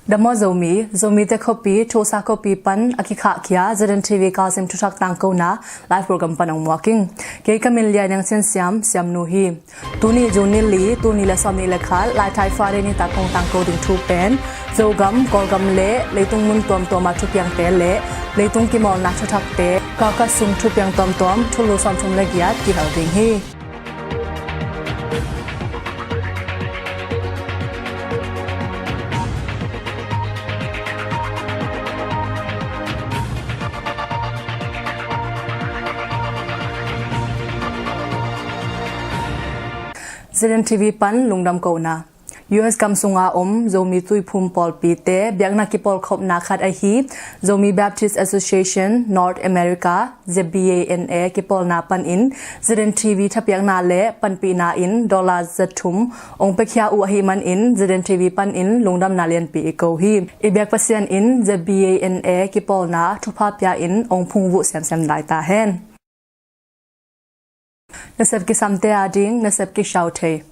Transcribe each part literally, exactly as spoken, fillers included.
Dam aw Zomi, Zomite khuapi, Tulsa khuapi pan a kikhahkhia Z N T V Kazim thuthak tangkona live program pan ong muak ing. Kei ka min Lian Nang Cin Siam, Siamnu hi. Tuni June ni li, tuni le sawm ni le khat, Laitai Friday nitak kong tangko ding thu pen Zogam, Kawlgam le leitung mun tuamtuama thupiangte le leitung kimawlna thuthakte, kalkhat sung thupiang tuamtuam, thulu sawmthum le giat kihel ding hi. Z N T V pan lungdam kohna. U S gam sunga om Zomi tuiphum pawlpite biakna kipawlkhopna khat ahi Zomi Baptist Association North America, Z B A N A kipawlna panin Z N T V thapiakna le panpihna in dollar zathum ong pekhia uh ahi manin Z N T V panin lungdamna lianpi i ko hi. I biak Pasian in Z B A N A kipawlna thupha pia in ong phungvuh semsem dai ta hen. Nasep kisamte ading nasep kishau thei.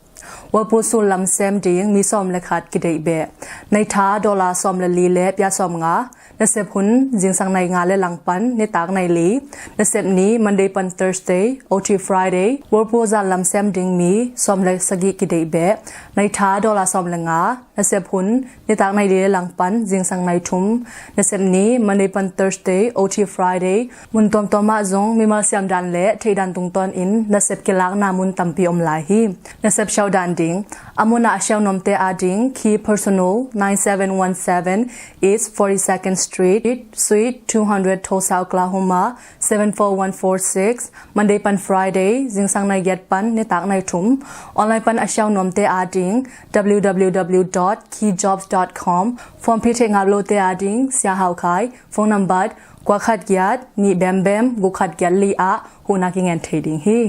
Walpul sullam sem ding mi sawm le khat kideih beh. Naitha dollar sawm le li le pia sawm nga. Nasep hun zingsang nai nga le langpan nitak nai li. Nasep ni Monday pan Thursday, O T Friday. Walpul zallam sem ding mi sawm le sagih kideih beh. Naitha dollar sawm le nga. Nasep hun nitak nai li le langpan zingsang nai thum. Nasep ni Monday pan Thursday, O T Friday. Mun tuamtuamah zong mimal siamdan le theihdan tungtawnin nasep kilakna mun tampi om lai hi. Nasep siauhdan ding. A munah a siaunuamte ading Key Personal, nine seven one seven East forty-second Street, Suite two hundred, Tulsa, Oklahoma seven four one four six. Monday pan Friday, zingsang nai giat pan nitak nai thum. Online pan a siaunuamte ading W W W dot key jobs dot com. Form phi theih ngap lote ading Sia Hau Khai, phone number kua khat giat nih bem bem guk khat giat li ah huhna kingen thei ding hi.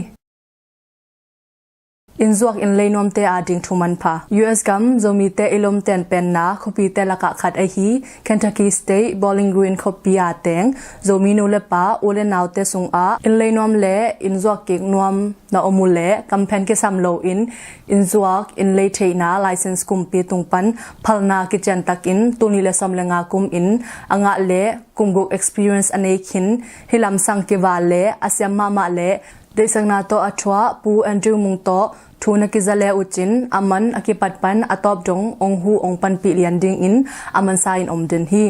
Innzuak innlei nuamte ading thu manpha. U S gam Zomite i lomten penna khuapite lakah khat ahi Kentucky State Bowling Green khuapi a teng Zomi nu le pa, u le naute sungah innlei nuam le innzuak kik nuam na om uh leh kamphen kisam loin innzuak innlei theihna license kumpi tung pan phalna kiciantakin tul nih le sawm le nga kumin a ngah le kum guk experience a nei khin, hih lamsang kiva le a siam mahmah le deihsakna tawh a thuah Pu Andrew Mung tawh thu na kiza le uh cin, a man a kipat pan a tawp dong ong huh ong panpih lian dingin a mansa in om den hi.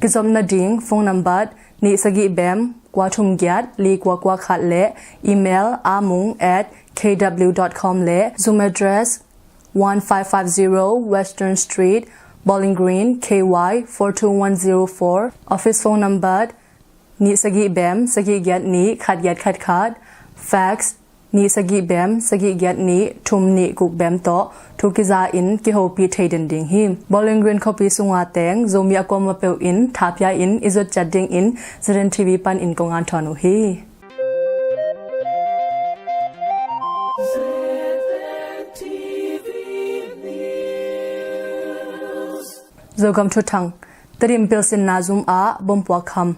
Kizop nading phone number nih sagih bem kua thum giat li kua kua khat le email amung at K W dot com le Zoom address one five five zero Western Street, Bowling Green, K Y four two one zero four. Office phone number nih sagih bem sagih giat nih khat giat khat khat. Fax nih sagih bem sagih giat nih thum nih guk bem tawh thu kiza in kihopih thei den ding hi. Bowling Green khuapi sunga teng Zomi a kuama peuh in thapia in i zutciat dingin Z N T V panin kong anthawn uh hi. Zogam thuthang. Tedim pilsinna zum ah bompuak kham.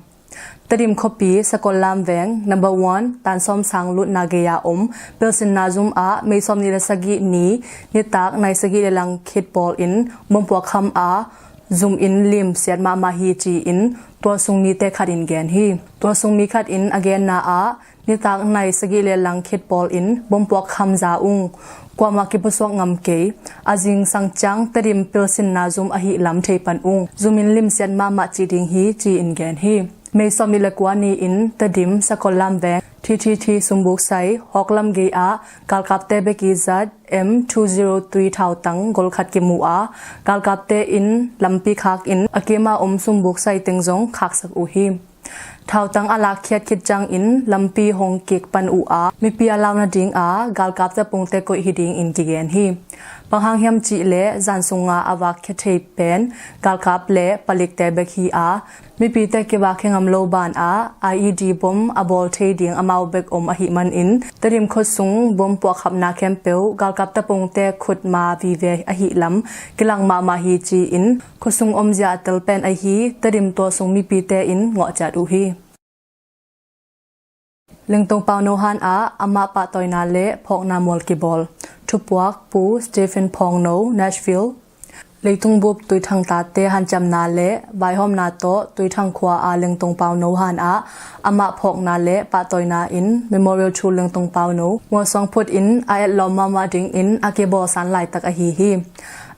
Tedim khuapi Sakollam veng number one Tansawm sang lutna gei-a om pilsinna zum ah May sawmnih le sagih ni nitak nai sagih le lang khit pawlin bompuak kham a zum in lim siat mahmah hi ci-in tualsung mite khat in gen hi. Tualsung mi khat in a genna ah nitak nai sagih le lang khit pawlin bompuak kham za ung. Kuamah kipusuak ngam kei. A zingsang ciang Tedim pilsinna zum ahih lam thei pan ung. Zum in limsiat mahmah cih ding hi ci-in gen hi. May sawmnih le kua ni-in Tedim Sakollam veng T T T Sumbuksai hawklam gei ah galkapte bek i zat M two zero three thautang gol khat kimu a, galkapte in lampi khak in a kim a om Sumbuksai teng zong khaksak uh hi. Thautang a lakkhiat khit ciangin lampi hong kik pan uh a, mipi a lau nading a galkap tapungte koih hi dingin kigen hi. Bang hang hiam cih leh zan sunga a vakkhia thei pen galkap le palikte bek hi a, mipite kivakkhia ngam lo ban ah I E D bom a bawl thei ding amau bek om ahih manin Tedim khuasung bom puahkhapna khempeuh galkap tapungte khut ma vive ahih lam kilang mahmah hi ci-in khuasung omzia a tel pen ahi Tedim tualsung mipite in ngawhciat uh hi. Lingtong Pauno han ah amah pahtawina le phawkna mual kibawl. Thupuak Pu Stephen Phawngno, Nashville. Leitung bup Tuithang tate hanciamna le vaihawmna tawh Tuithang khua-a Lengtong Pauno han ah amah phawkna le pahtawina in Memorial to Lengtong Pauno mualsuang phut in a etlawm mahmah dingin a kibawlsan laitak ahi hi.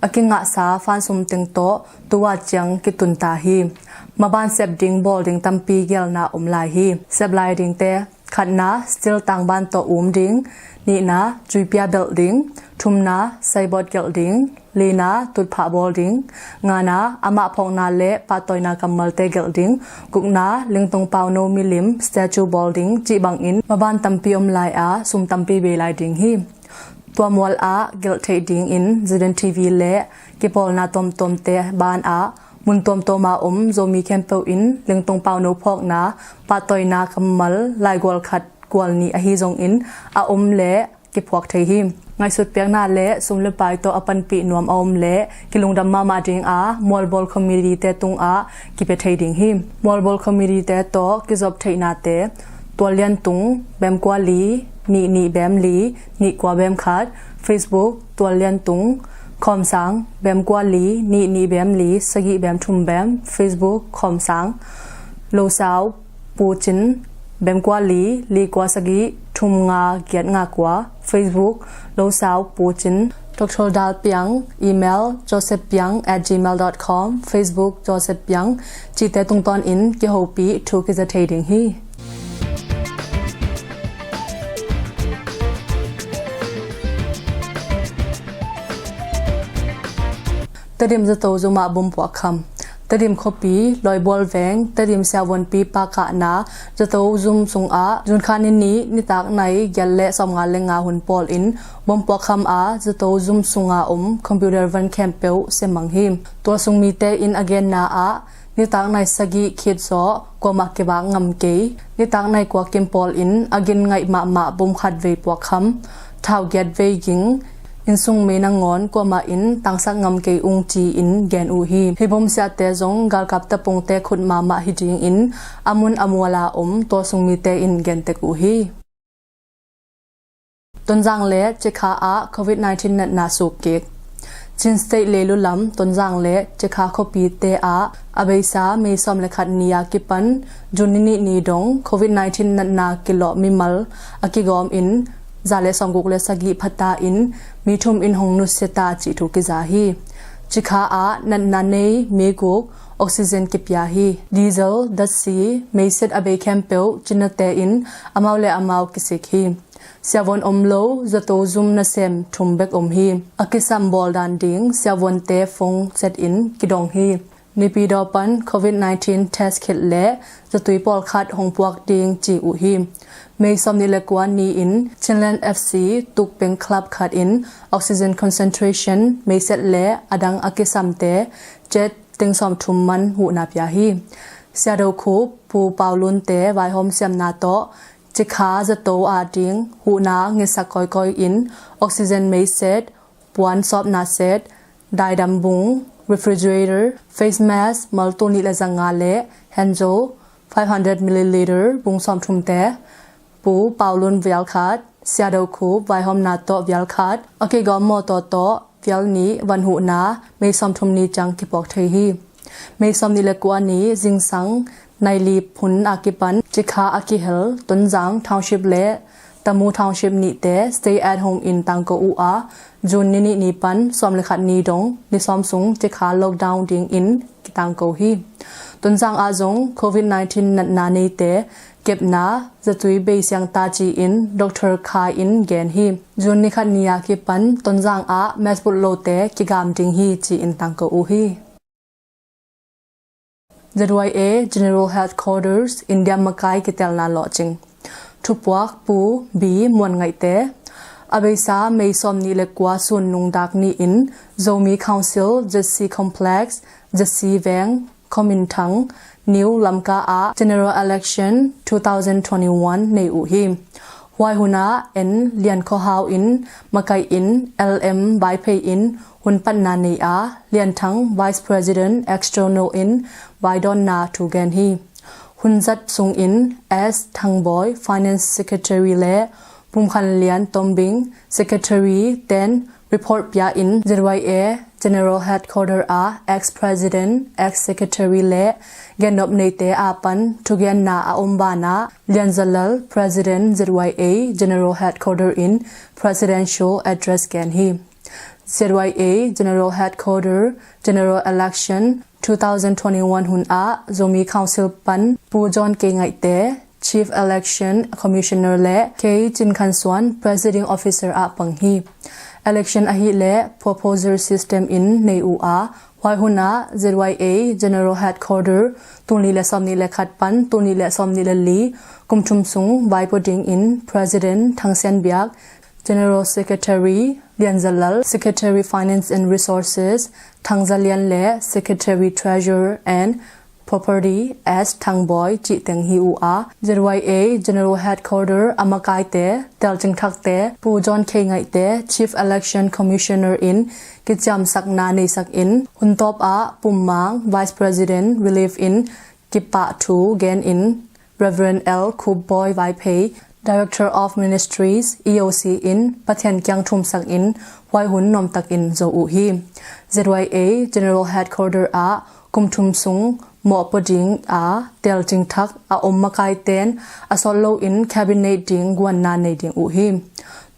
A kingahsa fansum teng tawh tu-a ciang kitunta hi. Maban sep ding bawl ding tampi gelna om lai hi. Sep lai dingte: khatna, steel tangban tawh um ding. Nihna, cuipia belh ding. Thumna, saibawt gelh ding. Lina, tutphah bawl ding. Ngana, amah phawkna le pahtawina kammalte gelh ding. Gukna, Lengtong Pauno milim statue bawl ding cih bangin maban tampi om lai a, sum tampi bei lai ding hi. Tua mual ah gelh theih dingin Zeden T V le kipawlna tuamtuamte ban ah mun tuamtuam a om Zomi khempeuh in Lengtong Pauno phawkna pahtawina kammal laigual khat gual nih ahi zongin a om le kiphuak thei hi. Ngaihsut piakna le sum le pai tawh a panpih nuam a om le kilungdam mahmah ding a, mualbawl committee-te tungah kipia thei ding hi. Mualbawl committee-te tawh kizop theihnate: Tual Lian Tung, bem kua li, nih nih bem li, nih kua bem khat, Facebook, Tual Lian Tung. Khawm Sang, bem kua li, nih nih bem li, sagih bem thum bem, Facebook, Khawm Sang. Lo Sau, Pu Cin, bem kua li, li kua sagih, thum nga giat nga kua, Facebook, Lo Sau Pu Cin. Doctor Dal Piang, email, joseph piang at gmail dot com, Facebook, Joseph Piang, cihte tungtawnin kihopih thu kiza thei ding hi. Tedim zato zum ah bom puakkham. Tedim khuapi, Lawibual veng, Tedim siavuanpi pa kahna zato zum sungah June kha ni nih nitak nai giat le sawmnga le nga hun pawlin bom puakkham a, zato zum sunga om computer van khempeuh simmang hi. Tua sung mite in a genna ah nitak nai sagih khit zawh kuamah kibak ngam kei. Nitak nai kua kim pawlin a gin ngaih mahmah bom khatvei puakkham, thau giat vei ging, innsung mei nangawn kuamah in tangsak ngam kei ung ci-in gen uh hi. Hih bom siate zong galkap tapungte khut mahmah hi dingin a mun a mual a om tua sung mite in gen tek uh hi. Tonzang le Cikha ah Covid nineteen natna suk kik. Chin State leilu lam Tonzang le Cikha khuapite ah a beisa May sawm le khat ni a kipan June ni nih ni dong Covid nineteen natna kilawh mimal a kigawm in za le sawmguk le sagih phata in mi thum in hong nusia ta cih thu kiza hi. Cikha ah natna nei mi guk oxygen kipia hi. Diesel, datsi, meiset a bei khempeuh Cinate in amau le amau kisik hi. Siavuan om lo zato zum nasem thum bek om hi. A kisam bawl dan ding siavuante phone set in kidong hi. Naypyidaw pan Covid nineteen test khit le zatui pawlkhat hong puak ding ci uh hi. May sawmnih le kua ni-in Chinland F C Tukpeng Club khat in oxygen concentration, meiset le a dang a kisamte chet teng sawmthum man huhna pia hi. Siado Khup, Pu Pau Lunte vaihawm siamna tawh Cikha zato a ding huhna ngetsak kawikawi in oxygen meiset, puan sawpna set, daidam bung, refrigerator, face mask mal tul nih le zanga le Henzo five hundred milliliter bung sawmthumte, Pu Pau Lun vial khat, Siado Khup vaihawmna tawh vial khat, a kigawm mawtaw tawh vial nih van huhna May sawmthum ni ciang kipuak thei hi. May sawmnih le kua ni zingsang nai li phun a kipan Cikha a kihel Tonzang Township le Tamu Township nihte stay at home in tangko uh a, June ni nih ni pan sawm le khat ni dong ni sawm sung Cikha lockdown dingin kitangko hi. Tonzang ah zong Covid nineteen natna neite kepna zatui bei siang ta ci-in Doctor Khai in gen hi. June ni khat ni a kipan Tonzang ah mask put lote kigam ding hi ci-in tangko uh hi. Z Y A General Headquarters India makai kitelna lawhcing. Thupuak Pu B Muan Ngaihte. A beisa May sawmnih le kua sun nungdak ni-in Zomi Council Z C Complex, Z C Veng, Kuomintang, New Lamka ah General Election two thousand twenty-one nei uh hi. Huai hunah N Lian Khua Hau in makaih in L M Vaiphei in hun patna nei a, Lian Thang Vice President External in vaidawnna thu gen hi. Hun zat sungin S Thang Bawi Finance Secretary le Pum Khan Lian Tombing Secretary ten report pia in Z Y A General Headquarter ah ex-president, ex-secretary le gennop neite a pan thugenna a om banah Lianzalal, President Z Y A General Headquarter in presidential address gen hi. Z Y A General Headquarter General Election two thousand twenty-one hun ah Zomi Council pan Pu John K Ngaihte, Chief Election Commissioner le K Cin Khan Suan, Presiding Officer ah pang hi. Election ahih leh proposal system in nei uh a, huai hun ah Z Y A General Headquarter tulnih le sawmnih le khat pan tulnih le sawmnih le li kum thum sung vaipo dingin President Thang Sian Biak, General Secretary Lian Za Lal, Secretary Finance and Resources Thang Za Lian le Secretary Treasurer and Property S Thang Bawi cih teng hi uh a, Z Y A General Headquarter a makaite, telcing thakte, Pu John K Ngaihte, Chief Election Commissioner in kiciamsakna neisak in, hun tawp ah Pu Mang, Vice President Relief in kipahthu gen in, Reverend L Khup Bawi Vaiphei, Director of Ministries, E O C in Pathian kiang thumsak in, huai hun nuamtak in zo uh hi. Z Y A General Headquarter ah kum thum sung mawhpo ding a telcing thak a om makaiten a sawt loin cabinet ding guanna nei ding uh hi.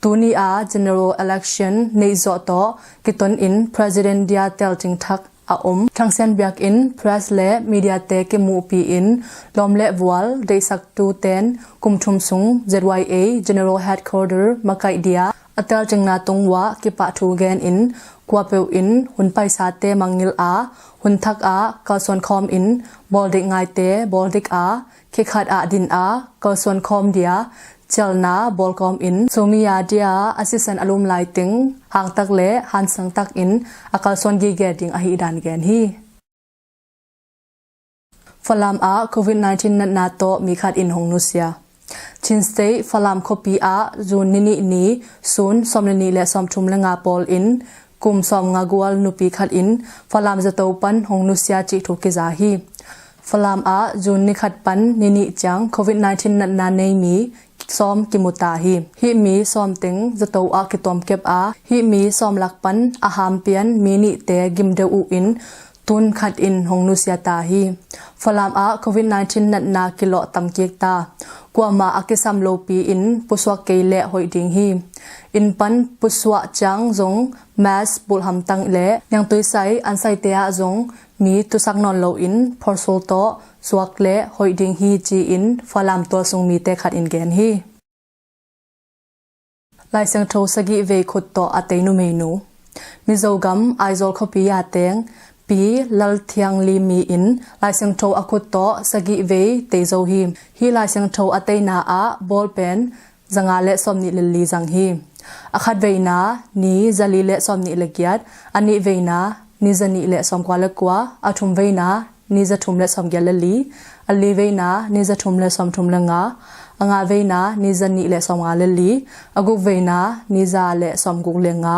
Tuni a general election neih zawh tawh kiton in President dia telcing thak a om Thang Sian Biak in press le media te kimuhpi in lawm le vual deihsaktu ten kum thum sung Z Y A General Headquarter makaih dia a telcingna tung uah kipahthu gen in, kuapeuh in hun paisate mangngilh a, hun thak ah kalsuan khawm in bawl deih ngaite bawl dik a, khekhat ah din a kalsuan khawm dia cialna bawl kawm in, Zomi a dia a sisan a lum lai teng hangtak le hansangtak in a kalsuan gige ding ahih dan gen hi. Falam ah Covid nineteen natna tawh mi khat in hong nusia. Chin State Falam khuapi ah June ni nih ni sun sawm le nih le sawm thum le nga pawl in kum sawm nga gual nupi khat in Falam zato pan hong nusia cih thu kiza hi. Falam ah June ni khat pan ni nih ciang Covid nineteen natna nei mi sawm kimu ta hi. Hih mi sawm teng zato ah kituam kep a, hih mi sawm lak pan a hampian mi nihte gim deuh uh in tun khat in hong nusia ta hi. Falam ah Covid nineteen natna kilawh tam kik ta. Kuamah a kisam lopi in pusuak kei leh hoih ding hi. Inn pan pusuak ciang zong mask bulh hamtang le niangtui sai an saite ah zong mi tusak nawn loin phorsul tawh suak leh hoih ding hi ci-in Falam tualsung mite khat in gen hi. Laisiangtho sagih vei khut tawh a tei numeinu. Mizogam Aizawl khuapi a teng Pi Lal Thiang Li mi in Laisiangtho a khut tawh sagih vei tei zo hi. Hih Laisiangtho a teina ah ball pen zanga le sawmnih le li zang hi. A khat veina ni zali le sawmnih le giat, a nih veina ni zanih le sawmkua le kua, a thum veina ni zathum le sawmgiat le li, a li veina ni zathum le sawmthum le nga, a nga veina ni zanih le sawmnga le li, a guk veina ni za le sawmguk le nga,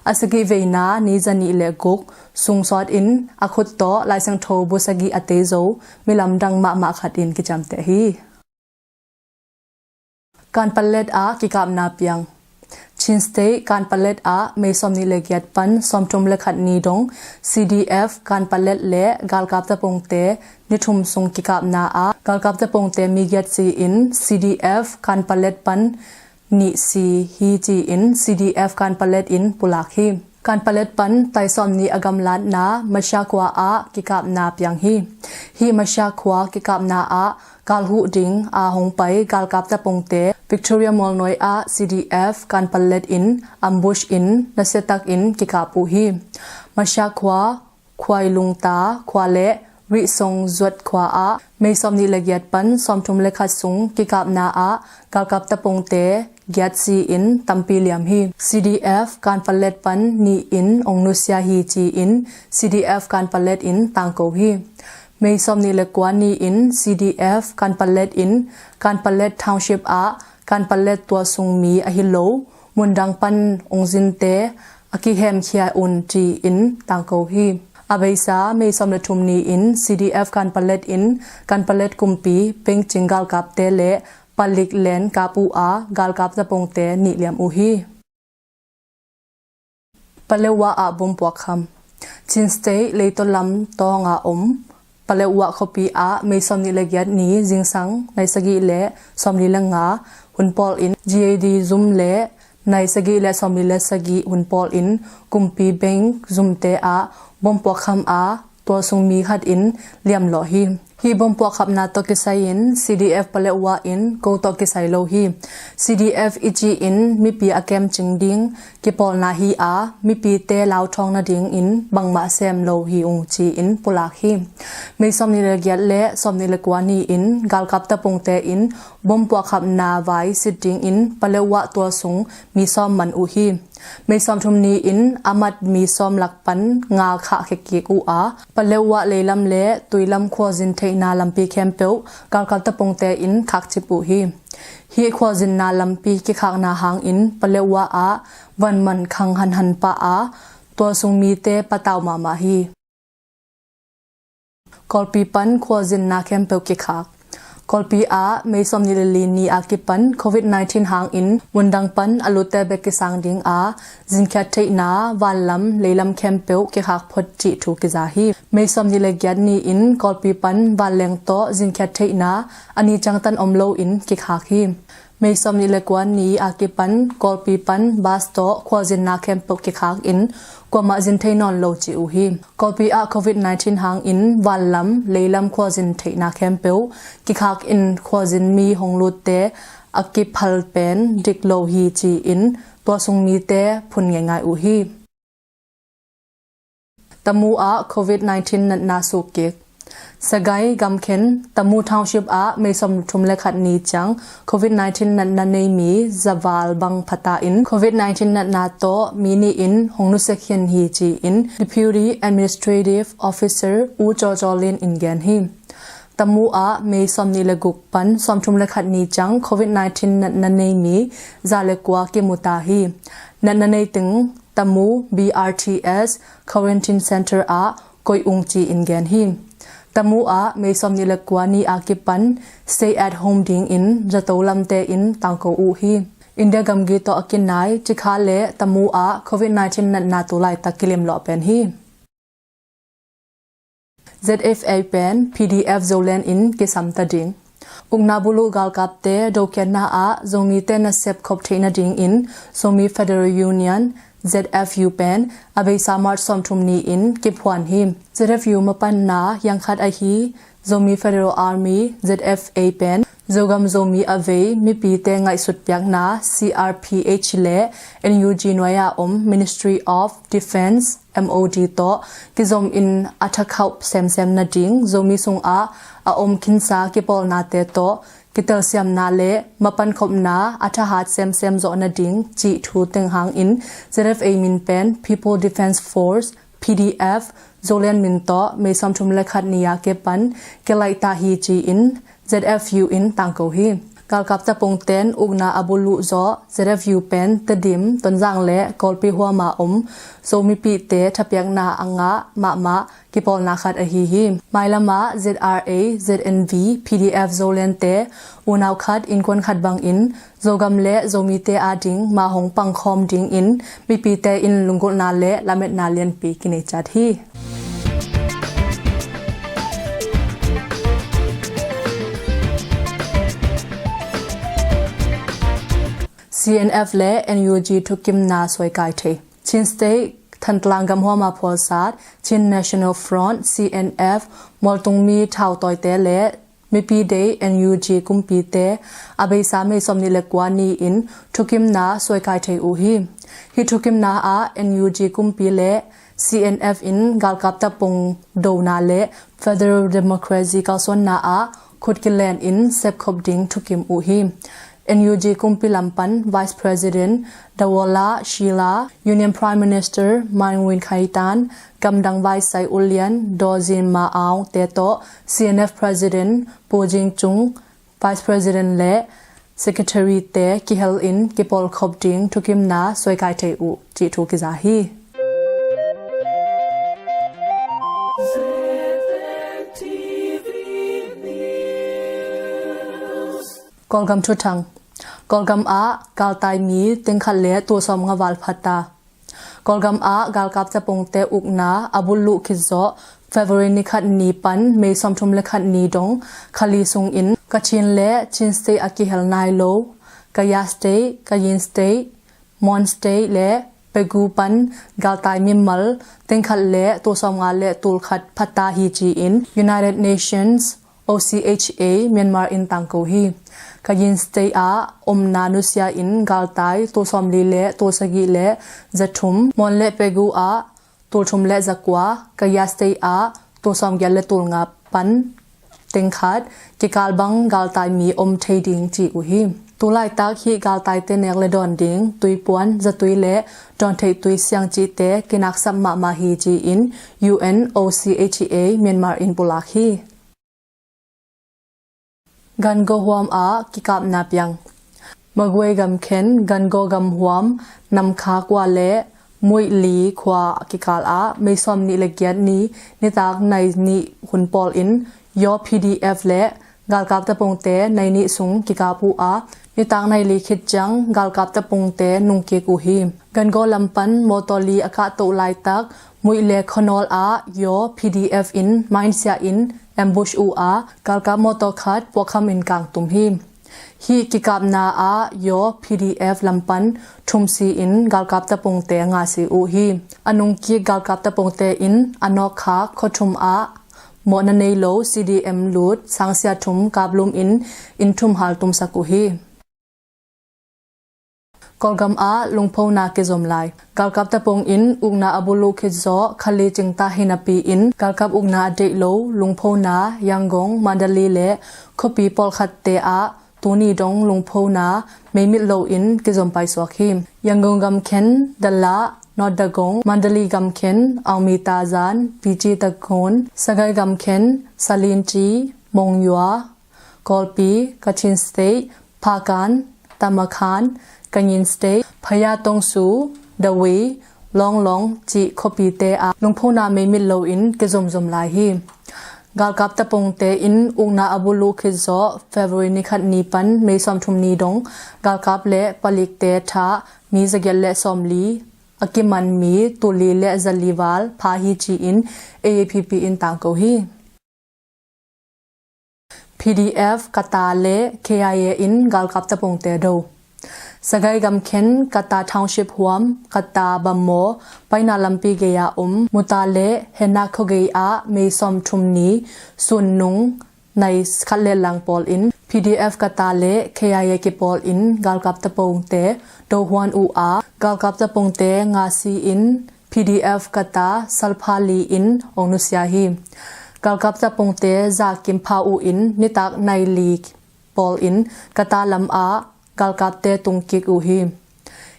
a sagih veina ni zanih le guk sung sawt in a khut tawh Laisiangtho bu sagih a tei zo milamdang mahmah khat in kiciamteh hi. Kanpetlet ah kikapna piang. Chin State Kanpetlet ah May sawmnih le giat pan sawmthum le khat ni dong C D F Kanpetlet le galkap tapongte ni thum sung kikapna ah galkap tapongte mi giat si in C D F Kanpetlet pan nih si hi ci-in C D F Kanpetlet in pulak hi. Kanpetlet pan tai sawmnih a gamlatna Masha khua ah kikapna piang hi. Hih Masha khua kikapna ah galhuh ding a hong pai galkap tapongte Victoria Mualnuai ah C D F Kanpetlet in ambush in nasiatak in kikap uh hi. Masha khua, Khuailungta khua le Rihsong Zuat khua ah May sawmnih le giat pan sawmthum le khat sung kikapna ah galkap tapongte giat si in tampi liam hi. C D F Kanpetlet pan nih in ong nusia hi ci-in C D F Kanpetlet in tangko hi. May sawmnih le kua ni in C D F Kanpetlet in Kanpetlet Township ah Kanpetlet tualsung mi ahi lo mundang pan ong zinte a kihemkhia un ci-in tangko hi. A beisa May sawm le thum ni in C D F Kanpetlet in Kanpetlet kumpi pengcing galkapte le palik len kap uh a galkap tapongte nih liam uh hi. Paletwa ah bom puak kham. Chin State leitaw lam tawng a om Paletwa khuapi ah May sawmnih le giat ni zingsang nai sagih le sawmli le nga hun pawl in G A D zum le nai sagih le sawmli le sagih hun pawl in kumpi bank zumte ah bomb puakkham a, tua sung mi khat in liamlawh hi. Hih bomb puakkhapna tawh kisai in C D F Paletwa in ko tawh kisai lo hi. C D F i ci in mipi a kemcing ding kipawlna hi a, mipite lauthawng nadingin bangmah sem lo hi ung ci-in pulak hi. May sawmnih le giat le sawmnih le kua ni-in galkap tapungte in bomb puakkhapna vai sit dingin Paletwa tua sung mi sawm man uh hi. May sawmthum ni-in a mat mi sawm lak pan nga khah khekik uh a, Paletwa leilam le tuilam khualzin theihna lampi khempeuh galkap tapungte in khakcip uh hi. Hih khualzinna lampi kikhakna hangin Paletwa ah vanman khang hanhan pah a, tua sung mite patau mahmah hi. Kawlpi pan khualzinna khempeuh kikhak. Kawlpi ah May sawmnih le li ni a kipan covid nineteen hangin mundang pan a lutte bek kisang ding a, zinkhiat theihna vanlam leilam khempeuh kikhak phot cih thu kiza hi. May sawmnih le giat ni-in Kawlpi pan vanleng tawh zinkhiat theihna a ni ciangtan om loin kikhak hi. May sawmnih le kua ni a kipan Kawlpi pan bus tawh khualzinna khempeuh kikhak in kuamah zin thei nawn lo ci uh hi. Kawlpi ah covid nineteen hangin vanlam leilam khualzin theihna khempeuh kikhak in khualzin mi hong lutte a kiphal pen dik lo hi ci-in tua sung mite phun ngeingai uh hi. Tamu ah covid nineteen natna sukkik. Sagaing gamkhen Tamu Township ah May sawmthum le khat ni ciang covid nineteen natna nei mi zaval bang phata in covid nineteen natna tawh mi nih in hong nusia khian hi ci-in Deputy Administrative Officer U Caw Caw Lin in gen hi. Tamu ah May sawmnih le guk pan sawmthum le khat ni ciang covid nineteen natna nei mi za le kua kimu ta hi. Natna nei teng Tamu B R T S Quarantine Center ah koih ung ci-in gen hi. Tamu ah May sawmnih le kua ni a kipan stay at home dingin zato lamte in tangko uh hi. India gamgi tawh a kinai Cikha le Tamu ah covid nineteen natna tu laitak kilimlawh pen hi. Z F A pen P D F Zoland in kisam ta ding. Ukna buluh galkapte dokhiatna ah Zomite nasep khop theih nadingin Zomi Federal Union, Z F U pen a beisa March sawmthum ni-in kiphuan hi. Z F U mapanna hiang khat ahi Zomi Federal Army, Z F A pen Zogam Zomi a vei mipite ngaihsut piakna C R P H le N U G nuai-a om Ministry of Defence, M O D tawh kizom in a thakhauh semsem nading, Zomi sungah a om khinsa kipawlnate tawh kitelsiamna le mapankhopna a thahat semsem zawh nading cih thu teng hangin Z F A min pen People Defence Force, P D F, Zoland min tawh May sawmthum le khat ni a kipan kilaih ta hi ci-in Z F U in tangko hi. Galkap tapungten ukna a buluh zawh Z F U pen Tedim, Tonzang le Kawlpi huama om Zomipihte thapiakna a ngah mahmah kipawlna khat ahi hi. Mailamah Z R A, Z N V, P D F Zolandte unau khat innkuan khat bangin Zogam le Zomite ading ma hong pangkhawm dingin mipite in lunggulhna le lametna lianpi kinei ciat hi. C N F le N U G thukimna suaikai thei. Chin State Thantlang gamhuama phualsat Chin National Front, C N F, mualtungmi thautawite le Mipi Day, N U G kumpite a beisa May sawmnih le kua ni-in thukimna suaikai thei uh hi. Hih thukimna ah N U G kumpi le C N F in galkap tapung dona le federal democracy kalsuanna ah khut kilen in sepkhop ding thukim uh hi. N U G kumpi lam pan Vice President Dawola Sheila, Union Prime Minister Maingwin Khaitan, gamdang vaisai ulian Dozin Ma Aung te tawh C N F President Pu Jing Cung, Vice President le Secretary te kihel in kipawlkhop ding thukimna suaikai thei uh cih thu kiza hi. Kawlgam thuthang. Kawlgam ah galtai mi tengkhat le tul sawmnga val phata. Kawlgam ah galkap tapongte ukna a buluh khit zawh February ni khat ni pan May sawmthum le khat ni dong kha li sungin Kachin le Chin State a kihel nai lo Kayah State, Kayin State, Mon State le Pegu pan galtai mimal tengkhat le tulsawmnga le tulkhat phata hi ci-in United Nations O C H A Myanmar in tangko hi. Kayin State ah omna nusia in galtai tulsawmli le tulsagih le zathum, Mon le Pegu ah tulthum le zakua, Kayah State ah tulsawmgiat le tulnga pan tengkhat kikal bang galtai mi om thei ding ci uh hi. Tulaitak hih galtaite nek le dawn ding tuipuan, zatui le dawntheih tui siang cihte kinaksap mahmah hi ci-in U N O C H A Myanmar in pulak hi. Gangaw huam ah kikapna piang. Magway gamkhen Gangaw gamhuam Namkha kua le Muih Li khua kikal ah May sawmnih le giat ni nitak nai nih hun pawl in Yaw P D F le galkap tapongte nai nih sung kikap uh a, nitak nai li khit ciang galkap tapongte nungkik uh hi. Gangaw lam pan mawtaw li a kahtoh laitak Muih le Khawnawl ah Yaw P D F in mine siah in ambush uh a, galkap mawtaw khat puakkham in kangtum hi. Hih kikapna ah Yaw P D F lam pan thum si in galkap tapongte nga si uh hi. A nungkik galkap tapongte in a nawkkhak khua thum ah mawhna nei lo C D M lut sangsia thum kaplum in inn thum haltumsak uh hi. Kawlgam ah lungphona kizom lai. Galkap tapong in ukna a buluh khit zawh kha li cingta hi napi in galkap ukna a deih lo lungphona Yangon, Mandalay le khuapi pawlkhatte ah tuni dong lungphona meimit lo in kizom paisuak hi. Yangon gamkhen Dalat, North Dagon, Mandalay gamkhen Aungmyitdajan, Pyidaungsu, Sagaing gamkhen Salingryi, Monywa, Kawlpi, Kachin State, Phakan, Tamakhan, Kayin State, Phayatongsu, Dawei, Longlong cih khuapite ah lungphona meimit lo in kizomzom lai hi. Galkap tapongte in ukna a buluh khit zawh February ni khat ni pan May sawmthum ni dong galkap le palikte thah mi zagiat le sawmli, a kiman mi tulli le zali val pha hi ci-in A A P P in tangko hi. P D F Kata le K I A in galkap tapongte do. Sagaing gamkhen Kata Township huam Kata Bamaw paina lampi gei-a om Muta le Hena khuagei ah May sawmthum ni sunnung nai khat le lang pawl in P D F Kata le K I A kipawl in galkap tapongte do huan uh a, galkap tapongte nga si in P D F Kata salpha li in hong nusia hi. Galkap tapongte za kim pha uh in nitak nai li pawl in Kata lam ah galkapte tungkik uh hi.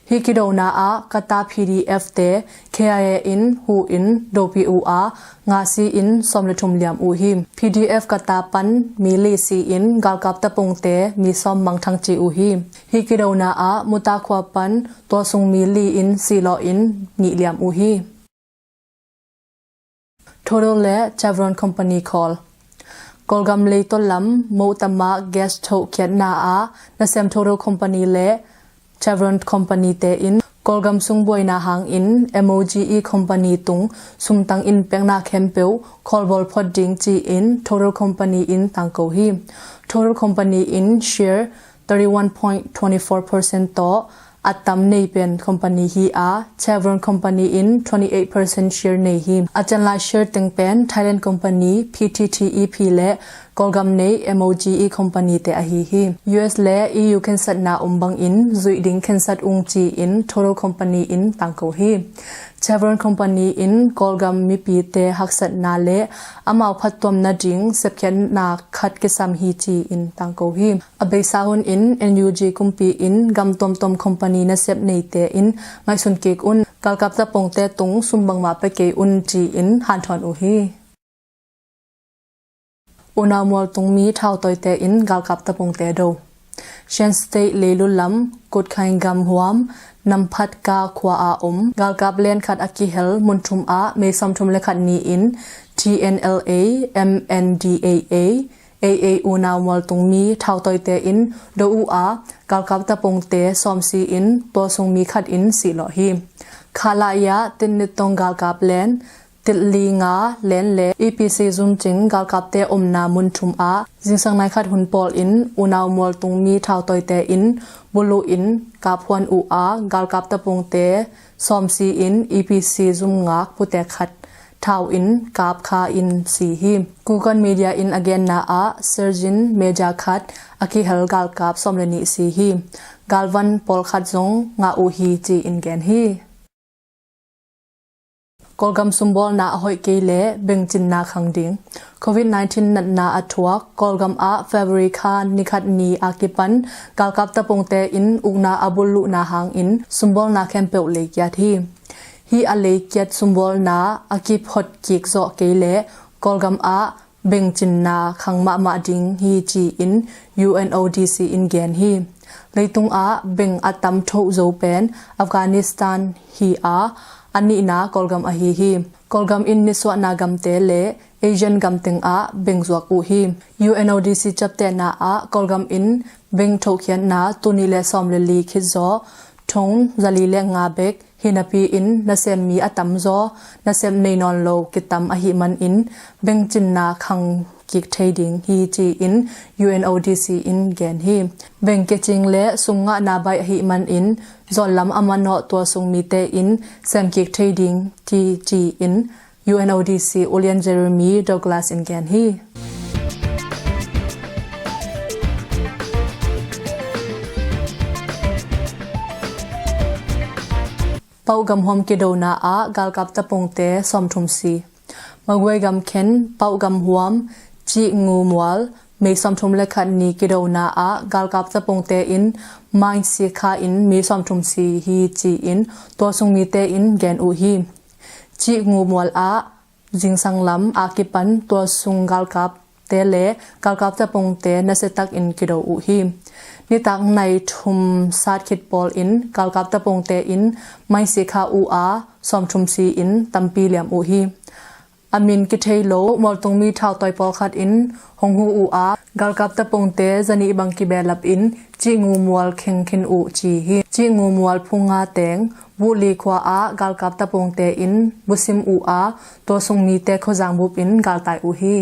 Hih kidona ah Kata P D F te K I A in huh in dopih uh a, nga si in sawm le thum liam uh hi. P D F Kata pan mi li si in galkap tapongte mi sawm mangthang ci uh hi. Hih kidona ah Muta khua pan tua sung mi li in si law in nih liam uh hi. Total le Chevron Company khawl. Kawlgam leitaw lam Motama gas thoh khiatna ah nasem Total Company le Chevron Company te in Kawlgam sung buaina hangin M O G E Company tung sumtang in pekna khempeuh khawlbawl phot ding ci-in Total Company in tangko hi. Total Company in share thirty one point twenty four percent tawh a tam nei pen company hi a, Chevron Company in twenty eight percent share nei hi. A cianlai share teng pen Thailand company P T T E P le Kawlgam nei M O G E company te ahi hi. U S le E U khensatna om bangin zuih ding khensat ung ci-in Total Company in tangko hi. Chevron Company in Kawlgam mipite haksatna le amau phattuamna ding sepkhiatna khat kisam hi ci-in tangko hi. A beisa hun in N U G kumpi in gam tuamtuam company nasep neite in ngaihsun kik un, galkap tapongte tung sum bangmah pia kei un ci-in hanthawn uh hi. Unau mualtung mi thautawite in galkap tapongte do. Shan State leilu lam Kutkhaing gam huam Namphatka khua a om galkap len khat a kihel mun thum ah May sawmthum le khat ni-in T N L A, M N D A A, A A unau mualtung mi thautawite in do uh a, galkap tapongte sawmsi in tua sung mi khat in sih lawh hi. Khalaya Tinnittong galkap len, Tilli nga len le E P C Zumcing galkapte omna mun thum ah zingsang nai khat hun pawl in unau mualtung mi thautawite in buluh in kaphuan uh a, galkap tapongte sawmsi in E P C Zumngak putek khat thau in kap kha in si hi. Kukan Media in a genna ah Surgeon Major khat a kihel galkap sawm le nih si hi. Galvan pawlkhat zong ngah uh hi ci-in gen hi. Kawlgam sumbawlna a hoih kei le bengcinna khang ding. Covid nineteen natna a thuak Kawlgam ah February kha nikhat ni a kipan galkap tapongte in ukna a buluhna hangin sumbawlna khempeuh leikiat hi. Hih a leikiat sumbawlna a kiphot kik zawh kei le Kawlgam ah bengcinna khang mahmah ding hi ci-in U N O D C in gen hi. Leitungah beng a tam thoh zo pen Afghanistan hi a, a nihna Kawlgam ahi hi. Kawlgam in nisuahna gamte le Asian gam tengah beng zuak uh hi. U N O D C ciaptehna ah Kawlgam in beng thohkhiatna tuni le sawm le li khit zaw thong zali le nga bek hi napi-in nasem mi a tamzaw nasem nei nawn lo kitam ahih manin bengcinna khang kik thei ding hi ci-in U N O D C in gen hi. Beng kicing le sumngahna baih ahih manin zawnlam a manawh tua sung mite in sem kik thei ding hi ci-in U N O D C ulian Jeremy Douglas in gen hi. Pauh gamhuam kidona ah galkap tapongte sawmthum si. Magway gamkhen Pauh gamhuam Cih Ngu Mual May sawmthum le khat ni kidona ah galkap tapongte in mine sikha in mi sawmthum si hi ci-in tua sung mite in gen uh hi. Cih Ngu Mual ah zingsang lam a kipan tua sung galkapte le galkap tapongte nasiatakin kido uh hi. Nitak nai thum sat khit pawl in galkap tapongte in mine sikha uh a sawmthum si in tampi liam uh hi. A min kithei lo mualtung mi thautawi pawlkhat in hong huh uh a, galkap tapongte zanih bang kibehlap in Cih Ngu Mual kheng khin uh ci hi. Cih Ngu Mual phunga teng Buhli khua ah galkap tapongte in busim uh a, tua sung mite khuazang bup in galtai uh hi.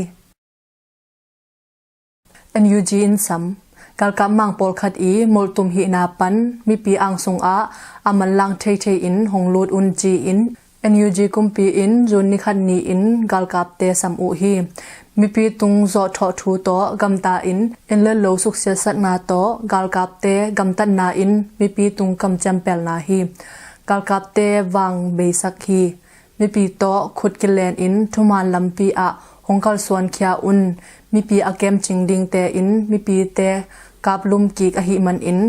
N U G in sam. Galkap mang pawlkhat i mulhtum hihna pan mipi angsung ah a manlang theithei in hong lut un ci-in N U G kumpi in June ni khat ni-in galkapte sam uh hi. Mipi tung zawhthawh thu tawh gamta in inn le lo suksiatsakna tawh galkapte gamtatna in mipi tung kamciam pelna hi. Galkapte vang beisak hi. Mipi tawh khut kilen in thuman lampi ah hong kalsuankhia un. Mipi a kemcing dingte in mipite kaplum kik ahih manin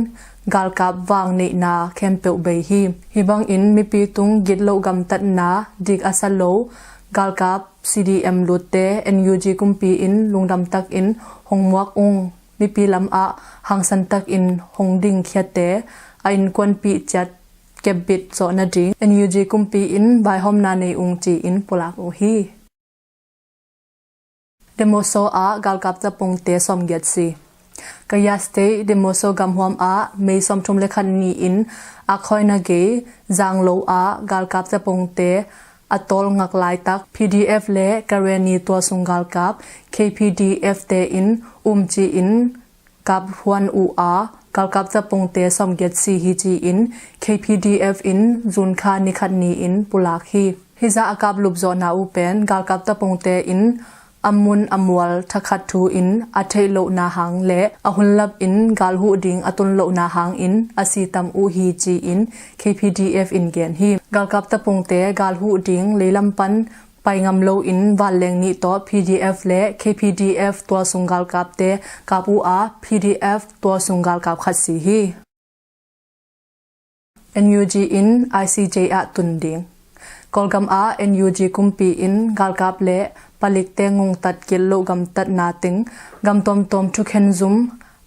galkap vang neihna khempeuh bei hi. Hih bangin mipi tung gitloh gamtatna dik a sa lo galkap C D M lutte N U G kumpi in lungdam takin hong muak ung. Mipi lamah hangsan takin hong dingkhiate a innkuanpih ciat kepbit zawh nading N U G kumpi in vaihawmna nei ung ci-in pulak uh hi. Demoso ah galkap tapongte sawmgiat si. Kayah State Demoso gamhuam ah May sawmthum le khat ni-in Akhoina gei Zanglo ah galkap tapongte a tawl ngak laitak P D F le Karenni tualsung galkap K P D F te in um ci-in kap huan uh a, galkap tapongte sawmgiat si hi ci-in K P D F in June kha ni khat ni-in pulak hi. Hizah a kaplup zawhna uh pen galkap tapongte in a mun a mual thakhat thu in a theih lohna hang le a hunlap in gal huh ding a tun lohna hangin a si tam uh hi ci-in K P D F in gen hi. Galkap tapongte gal huh ding leilam pan pai ngam loin vanleng nih tawh P D F le K P D F tualsung galkapte kap uh a, P D F tualsung galkap khat si hi. N U G in I C J ah tun ding. Kawlgam ah N U G kumpi in galkap le palikte ngongtat gitloh gamtatna teng gam tuamtuam thukhen zum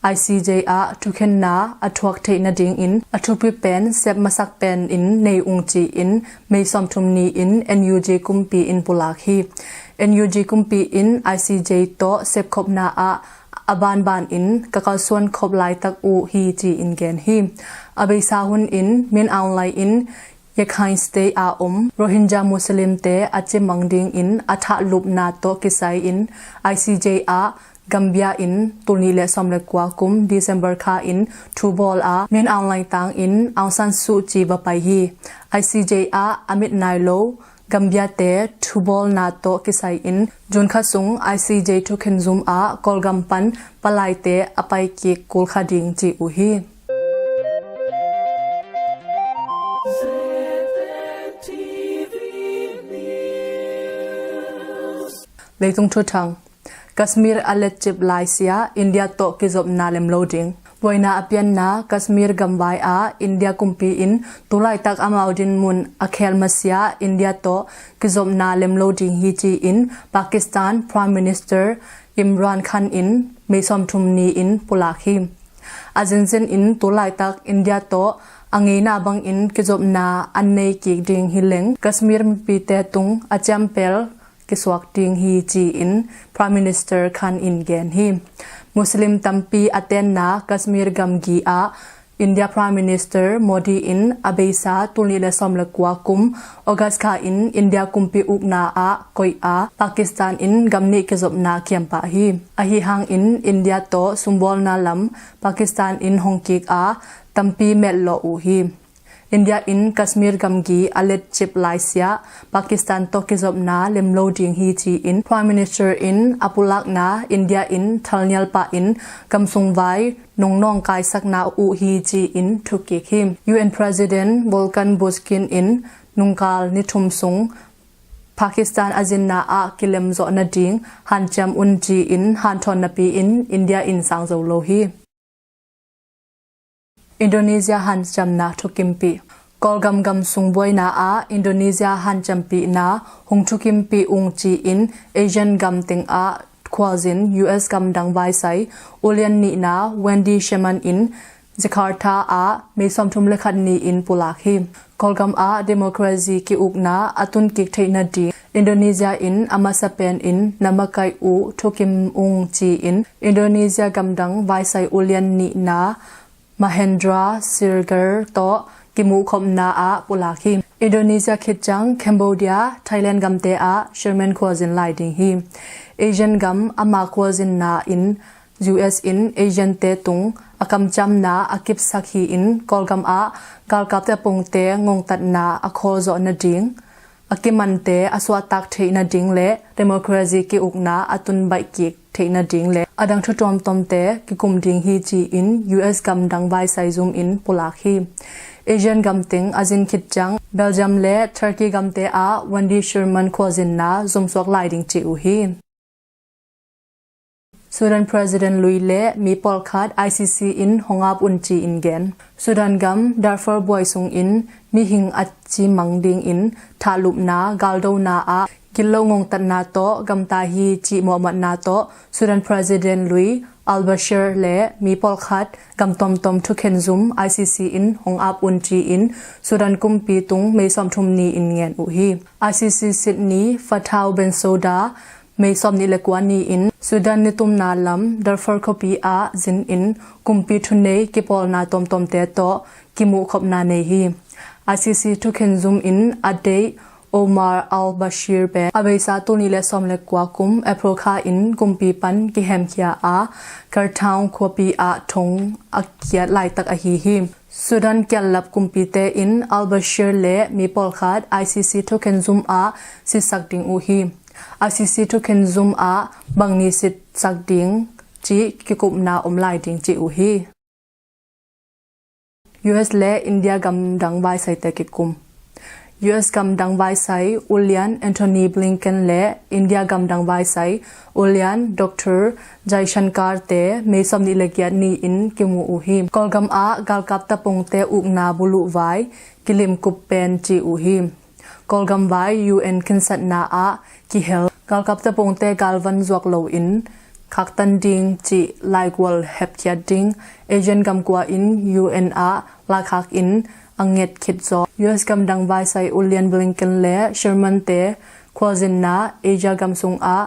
I C J ah thukhenna a thuak theih nadingin a thupi pen sep masak penin nei ung ci-in May sawmthum ni-in N U G kumpi in pulak hi. N U G kumpi in I C J tawh sepkhopna ah a banbanin ka kalsuan khop laitak uh hi ci-in gen hi. A beisa hunin Min Aung Hlaing in Rakhine State a om Rohingya Muslim te a cimang dingin a thahlupna tawh kisai-in I C J ah Gambia in tul nih le sawm le kua kum December kha in thu bawl a Min Aung Hlaing tangin Aung San Suu Kyi va pai hi. I C J ah a mit nai lo Gambia te thubawlna tawh kisai-in June kha sung I C J thukhen zum ah Kawlgam pan palaite a pai kik kul kha ding ci uh hi. Leitung thuthang. Kashmir a letcip laisia India tawh kizopna lemlo ding. Buaina a pianna Kashmir gamvai ah India kumpi in tulaitak amau dinmun a khel masia India tawh kizopna lemlo ding hi ci-in Pakistan Prime Minister Imran Khan in May sawmthum ni-in pulak hi. A zenzen in tulaitak India tawh a ngeina bangin kizopna an nei kik ding hi leng Kashmir mipite tung a ciampel kisuak ding hi ci-in Prime Minister Khan in gen hi. Muslim tampi a tenna Kashmir gamgi ah India Prime Minister Modi in a beisa tul nih le sawm le kua kum August kha in India kumpi ukna ah koih a Pakistan in gam nih kizopna kiampah hi. Ahi hangin India tawh sumbawlna lam Pakistan in hong kik a tampi metlawh uh hi. India in Kashmir gamgi a letcip laisia Pakistan tawh kizopna lemlo ding hi ci-in Prime Minister in a pulakna India in thalnial pah in gamsung vai nongnawng kaisakna uh hi ci-in thukik hi. U N President Volkan Bozkir in nungkal ni thum sung Pakistan a zinna ah kilemzawh nading hanciam un ci-in hanthawn napi-in India in sang zo lo hi. Indonesia hanciamna thukimpih. Kawlgam gamsung buaina ah Indonesia hanciampihna hong thukimpih ung ci-in Asian gam tengah khualzin U S gamdang vaisai ulian nihna Wendy Sherman in Jakarta ah May sawmthum le khat ni-in pulak hi. Kawlgam ah democracy ki-ukna a tunkik theih nading Indonesia in a masa penin na makaih uh thukim ung ci-in Indonesia gamdang vaisai ulian nihna Mahendra Siregar tawh kimuhkhopna ah pulak hi. Indonesia khit ciang Cambodia, Thailand gamte ah Sherman khualzin lai ding hi. Asian gam ama khualzinna in U S in Asian te tung a kamciamna a kipsak hi-in Kawlgam ah galkapte pongte ngongtatna a khawlzawh nading a kimante a suahtak theih nading le democracy ki-ukna a tunbaih kik theih nading le a dang thu tuamtuamte kikum ding hi ci-in U S gamdang vaisai zum in pulak hi. Asian gam teng a zin khit ciang Belgium le Turkey gamte ah Wendy Sherman khualzinna zumsuak lai ding ci uh hi. Sudan President lui le mi pawlkhat I C C in hong ap un ci-in gen. Sudan gam Darfur buai sungin mihing a cimang dingin thahlupna galdona ah gitlo ngongtatna tawh gamta hi cih mawhmatna tawh Sudan President lui Al-Bashir le mi pawlkhat gam tawmtawm thukhen zum I C C in hong ap un ci-in Sudan kumpi tung May sawmthum ni-in ngen uh hi. I C C sit ni Fatou Bensouda May sawmnih le kua ni-in Sudan nitumna lam Darfur khuapi ah zinin kumpi thunei kipawlna tawmtawmte tawh kimuhkhopna nei hi. I C C thukhen zum in a deih Omar al-Bashir pen a beisa tul nih le sawm le kua kum April kha in kumpi pan kihemkhia a Khartoum khuapi ah thong a kiat laitak ahi hi. Sudan kiallap kumpite in al-Bashir le mi pawlkhat I C C thukhen zum ah sitsak ding uh hi. I C C thukhen zum ah bang ni sitsak ding cih kikupna om lai ding ci uh hi. U S le India gamdang vaisaite kikum. U S gamdang vaisai ulian Antony Blinken le India gamdang vaisai ulian Doctor Jaishankar te May sawmnih le giat ni-in kimu uh hi. Kawlgam ah galkap tapongte ukna buluh vai kilimkup pen ci uh hi. Kawlgam vai U N khinsatna ah kihel galkap tapongte galvan zuak loin khaktan ding cih laigual hepkhiat ding Asian gam kua in U N ah laikhak in a nget khit zawh. U S gam dang vaisai ulian Blinken le Sherman te khualzinna Asia gam sungah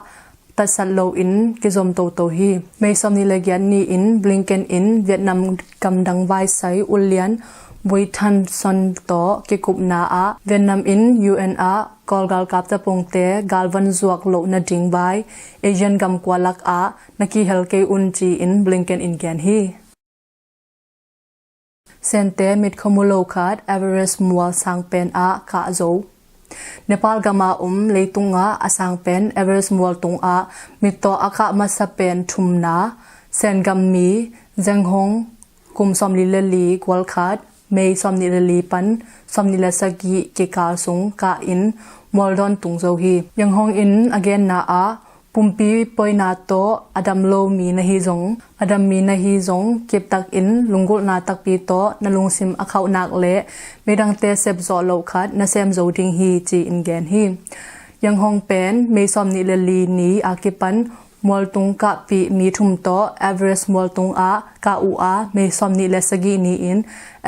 tatsat loin kizom toto hi. May sawmnih le giat ni-in Blinken in Vietnam gam dang vaisai ulian Bui Thanh Son tawh kikupna ah Vietnam in U N ah Kawl galkap tapongte galvan zuak loh nading vai Asian gam kua lakah na kihel kei un ci-in Blinken in gen hi. Sente mitkho mu lo khat Everest mual sang pen ah kah zo. Nepal gama om leitungah a sang pen Everest mual tungah mittaw a kah masa pen thumna Sen gam mi Zeng Hong kum sawmli le li gual khat May sawmnih le li pan sawmnih le sagih kikal sung kah in mualdawn tung zo hi. Zeng Hong in a genna ah pumpi poina tawh a dam lo mi na hi zong, a dam mi na hi zong kiptak in lunggulhna takpi tawh na lungsim a khauhnak le midangte sepzawh loh khat na sem zo ding hi ci-in gen hi. Zeng Hong pen May sawmnih le li ni a kipan mualtung kahpih mi thum tawh Everest mualtung ah kah uh a, May sawmnih le sagih ni-in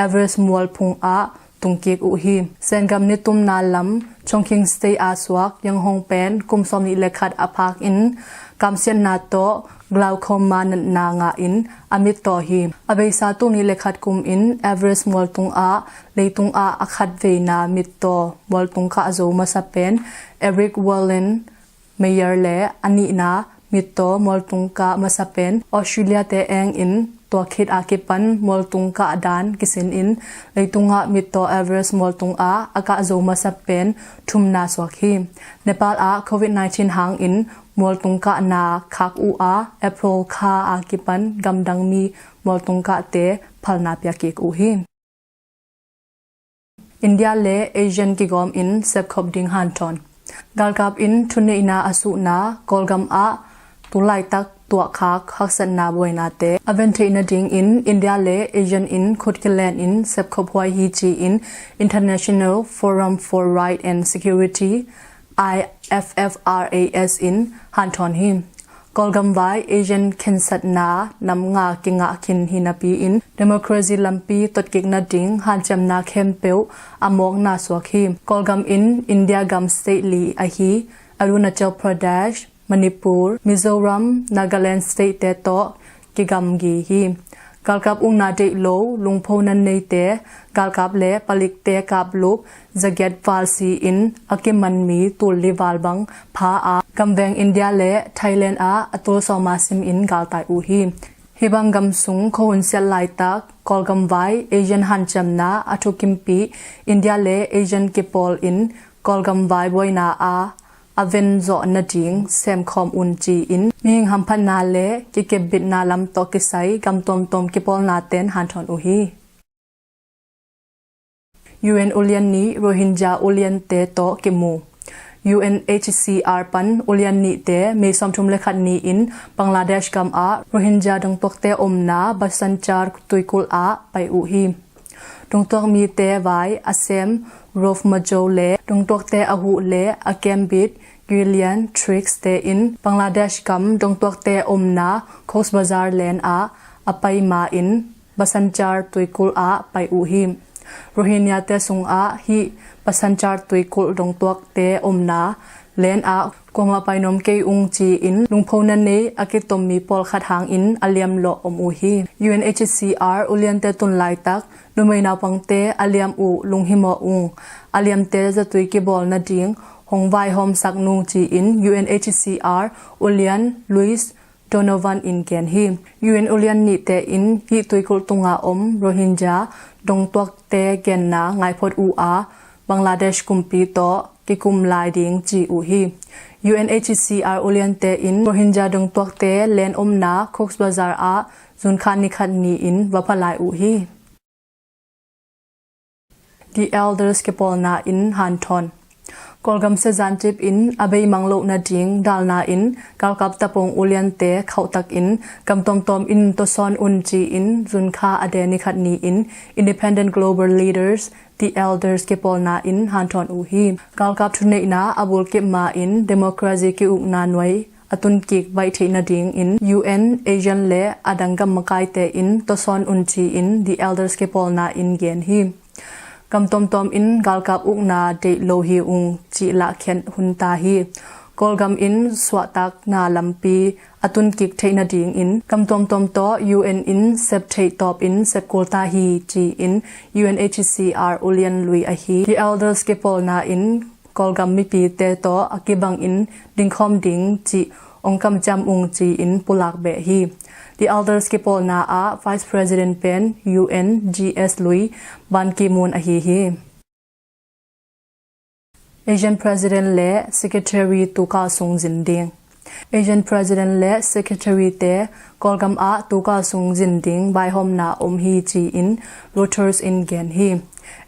Everest mualphung ah tungkik uh hi. Sen gam nitumna lam Chongqing State a suak Zeng Hong pen kum sawmnih le khat a phak in kamsiatna tawh glaucoma natna ngah in a mittaw hi. A beisa tul nih le khat kum in Everest mualtung ah leitung ah a khat veina mittaw mualtung kah zo masa pen Eric Wallen Mayer le a nihna mittaw mualtung kah masa pen Australia te eng in tua khit a kipan mualtung kah dan kisin in leitungah mittaw Everest mualtung ah a kah zo masa pen thumna suak hi. Nepal ah covid nineteen hangin mualtung kahna khak uh a April kha a kipan gamdang mi mualtung kahte phalna piakik uh hi. India le Asian kigawm in sepkhop ding hanthawn. Galkap in thuneihna a suhna Kawlgam ah tulaitak tuahkhak haksatna buainate a ventheih nadingin India le Asian in khut kilen in sepkhop huai hi ci-in International Forum for Right and Security, I F F R A S in hanthawn hi. Kawlgam vai Asian khensatna nam nga kingah khin hi napi-in democracy lampi totkik nading hanciamna khempeuh a mawkna suak hi. Kawlgam in India gam state li ahi Arunachal Pradesh, Manipur, Mizoram, Nagaland state te tawh kigamgi hi. Galkap ukna deih lo, lungphona neite, galkap le palikte kaplup zagiat valsi in a kiman mi tul li val bang pha a, gamveng India le Thailand ah a tul sawma sim in galtai uh hi. Hih bang gam sung khuahun siat laitak Kawlgam vai Asian hanciamna a thukimpih India le Asian kipawl in Kawlgam vai buaina a a ven zawh nading semkhawm un ci-in mihing hamphatna le kikepbitna lam tawh kisai gam tuamtuam kipawlna ten hanthawn uh hi. U N ulian nih Rohingya uliante tawh kimu. U N H C R pan ulian nihte May sawmthum le khat ni-in Bangladesh gam ah Rohingya dongtuakte omna Basanchar tuikulh ah pai uh hi. Dongtuak mite vai a sem Rof Majo le dongtuakte a huh le a kembit Gillian Triggs te in Bangladesh gam dongtuakte omna Cox's Bazar len ah a pai ma-in Basanchar tuikulh ah pai uh hi. Rohingya te sungah hih Basanchar tuikulh dongtuakte omna len ah kuamah painuam kei ung ci-in lungphona nei a kitom mi pawlkhat hangin a liamlawh om uh hi. U N H C R uliante tun laitak numei naupangte a liam uh lunghimawh ung, a liamte zatui kibawl nading hong vaihawmsak nung ci-in U N H C R ulian Louis Donovan in gen hi. U N ulian nihte in hih tuikulh tunga om Rohingya dongtuakte genna ngaiphot uh a, Bangladesh kumpi tawh kikum lai ding ci uh hi. U N H C R uliante in Rohingya dongtuakte len omna Cox's Bazar ah zunkha nikhat ni-in va pha lai uh hi. The Elders kipawlna in hanthawn. Kawlgam siazan cip in a beimang loh nading dalna in galkap tapong uliante khauhtak in gam tawmtawm in tawsawn un ci-in zunkha a de nikhat ni-in Independent Global Leaders, The Elders kipawlna in hanthawn uh hi. Galkap thuneihna a bulkip ma-in democracy ki-ukna nuai a tunkik baih theih nadingin U N, ASEAN le a dang gam makaite in tawsawn un ci-in The Elders kipawlna in gen hi. Gam tuamtuam in galkap ukna deih lo hi ung cih lahkhiat hun ta hi. Kawlgam in suahtakna lampi a tunkik theih nadingin gam tuamtuam tawh U N in sep theih tawpin sep kul ta hi ci-in U N H C R ulian lui ahi The Elders kipawlna in Kawlgam mipite tawh a kibangin dingkhawm ding cih ong kamciam ung ci-in pulak beh hi. The Elders kipawlna ah Vice President pen U N G S lui Ban Ki-moon ahi hi. ASEAN President le Secretary tukal sung zin ding. ASEAN President le Secretary te Kawlgam ah tukal sung zin ding vaihawmna om hi ci-in Reuters in gen hi.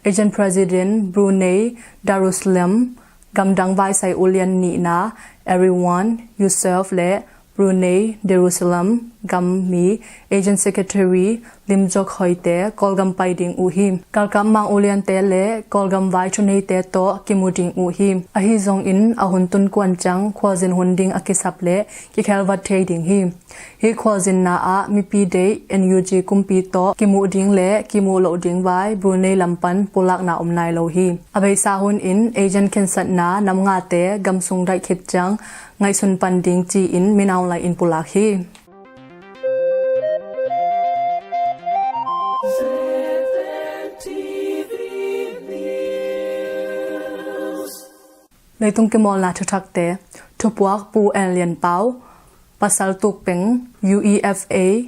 ASEAN President Brunei Darussalam, gamdang vaisai ulian nihna Erdogan, Yusuf le Brunei Darussalam gam mi ASEAN Secretary Lim Jock Hoi te Kawlgam pai ding uh hi. Galkap mang uliante le Kawlgam vai thuneite tawh kimu ding uh hi. Ahi zongin a hun tun kuan ciang khualzin hun ding a kisap le kikhelvat thei ding hi. Hih khualzinna ah mipi deih N U G kumpi tawh kimuh ding le kimuh loh ding vai Brunei lam pan pulakna om nai lo hi. A beisa hun in ASEAN khensatna nam ngate gamsung daih khit ciang ngaihsun pan ding ci-in Min Aung Hlaing in pulak hi. Leitung kimawlna thuthakte. Thupuak Pu En Lian Pau, pasal tukpeng UEFA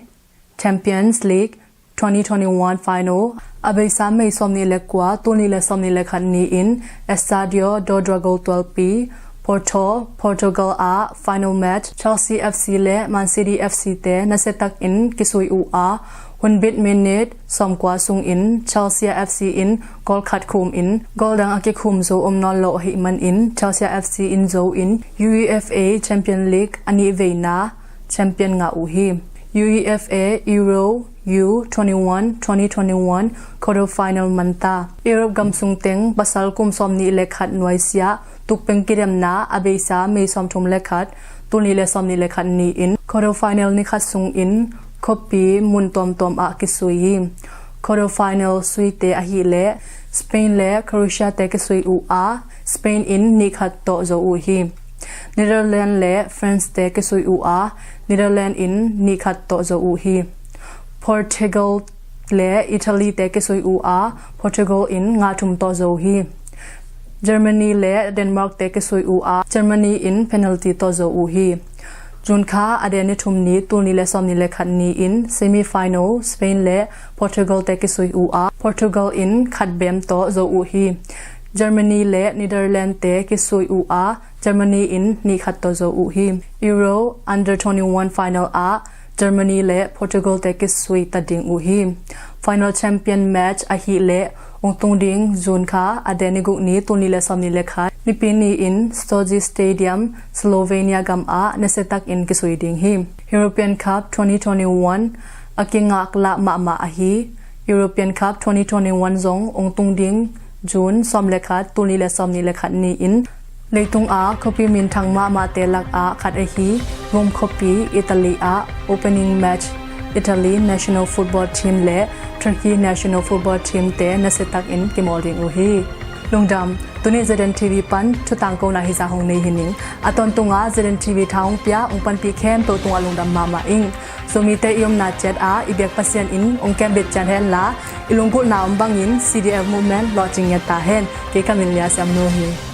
Champions League twenty twenty-one final a beisa May sawmnih le kua, tul nih le sawmnih le khat ni-in Estadio do Dragão twelve P, Porto, Portugal ah final match Chelsea F C le Man City F C te nasiatakin kisui uh a, hunbit minute sawmkua sungin Chelsea F C in goal khat khum in, goal dang a kikhum zo om nawn lo ahih manin Chelsea F C in zo in UEFA Champion League a nih veina champion ngah uh hi. UEFA Euro U twenty-one, twenty twenty-one quarter final man ta. Europe gamsung teng pasal kum sawmnih le khat nuaisiah tukpeng kidemna a beisa May sawmthum le khat, tul nih le sawmnih le khat ni-in quarter final ni khat sungin khuapi mun tuamtuam ah kisui hi. Quarter final suite ahih leh Spain le Croatia te kisui uh a, Spain in nih khat tawh zo uh hi. Netherlands le France te kisui uh a, Netherlands in nih khat tawh zo uh hi. Portugal le Italy te kisui uh a, Portugal in nga thum tawh zo hi. Germany le Denmark te kisui uh a, Germany in penalty tawh zo uh hi. June kha a den ni thum ni, tul nih le sawmnih le khat ni-in semi final Spain le Portugal te kisui uh a, Portugal in khat bem tawh zo uh hi. Germany le Netherlands te kisui uh a, Germany in nih khat tawh zo uh hi. Euro under twenty-one final ah Germany le Portugal te kisui ta ding uh hi. Final champion match ahih leh ong tung ding June kha a den ni guk ni, tul nih le sawmnih le khat, Nipi ni-in Sochi Stadium, Slovenia gam ah nasiatakin kisui ding hi. European Cup twenty twenty-one a kingaklah mahmah ahi European Cup twenty twenty-one zong ong tung ding June sawm le khat, tul nih le sawmnih le khat ni-in leitung a khuapi minthang mahmahte lakah khat ahi Rome khuapi Italy ah opening match Italy national football team le Turkey national football team te nasiatakin kimawl ding uh hi. Lungdam. Tuni Z N T V pan thutangkona hizah hong nei hi ning. A tawntungah Z N T V tha hong pia hong panpih khempeuh tungah lungdam mahmah ing. Zomite i omna ciat ah i biak Pasian in hong kembit ciat henla, i lunggulhna om bangin C D F movement lawhcing ngiat ta hen. Kei ka min Lia Siam Nu hi.